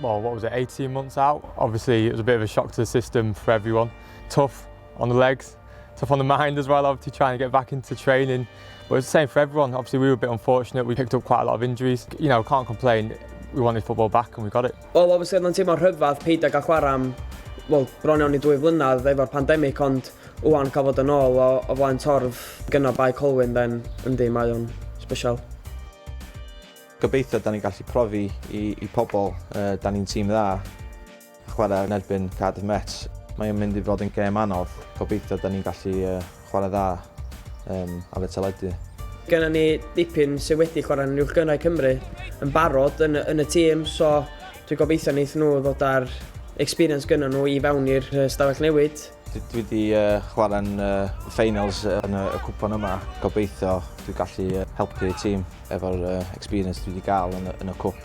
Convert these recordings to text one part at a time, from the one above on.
Well, what was it, 18 months out? Obviously, it was a bit of a shock to the system for everyone. Tough on the legs, tough on the mind as well, obviously trying to get back into training. But it's the same for everyone. Obviously, we were a bit unfortunate. We picked up quite a lot of injuries. Can't complain. We wanted football back and we got it. Wel, obviously, oedd o'n teimlo rhyfedd peidio gael chwarae am, wel, bron iawn i 2 flynedd efo'r pandemig, ond wwan cael fod yn ôl o flaen torf gyda Bae Colwyn, then yndi, mae o'n special. Gobeithio da ni'n gallu profi i pobl da ni'n tîm dda chwarae yn erbyn Cardiff Met. Mae'n mynd i fod yn gêm anodd. Gobeithio da ni'n gallu chwarae dda ar y teledu. Genna ni dipyn sydd wedi chwarae yn Uwch Gynghrair Cymru yn barod yn y tîm, so dwi'n gobeithio wneith nhw ddod ar experience gynna nhw i fewn i'r stafell newid. Dwi wedi chwarae'n finals yn y cwpan yma. Gobeithio dwi'n gallu helpu y tîm efo'r experience dwi wedi gael yn y cwp.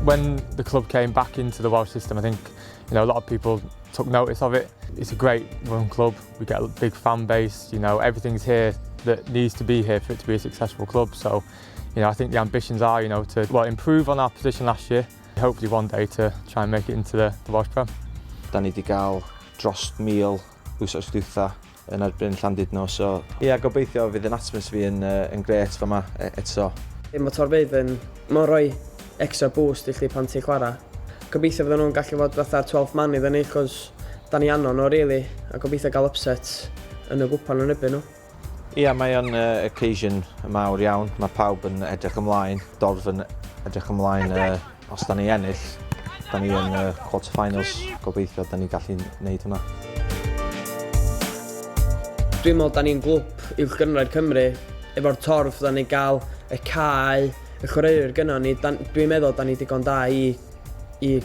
When the club came back into the Welsh system, I think a lot of people took notice of it. It's a great run club. We get a big fan base. Everything's here that needs to be here for it to be a successful club. So I think the ambitions are to, well, improve on our position last year. Hopefully one day to try and make it into the Welsh Prem. Da ni wedi gael dros 1,000 wsos dwytha yn erbyn Llandudno. So, ie, yeah, gobeithio fydd yn atmosphere yn grêt fama eto. Mae torfeydd yn, mae'n rhoi extra boost i chdi pan ti'n chwarae. Gobeithio fydden nhw'n gallu fod fatha 12 man iddyn ni, chos da ni angen nhw, really, a gobeithio gael upset yn y gwpan yn erbyn nhw. Ie, yeah, mae o'n occasion mawr iawn. Mae pawb yn edrych ymlaen. Dorf yn edrych ymlaen os da ni ennill. Da ni yn quarter-finals. Gobeithio da ni gallu gwneud hwnna. Dwi'n meddwl da ni'n glwb Uwch Gynghrair Cymru, efo'r torf da ni'n gael, y cae, y chwaraewyr gynno ni, dwi'n meddwl da ni digon da i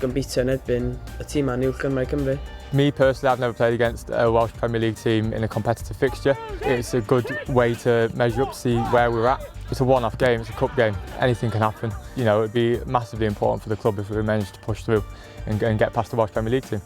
gompetio yn erbyn y tîm yn Uwch Gynghrair Cymru. Me personally, I've never played against a Welsh Premier League team in a competitive fixture. It's a good way to measure up, see where we're at. It's a one-off game, it's a cup game. Anything can happen. It'd be massively important for the club if we managed to push through and get past the Welsh Premier League team.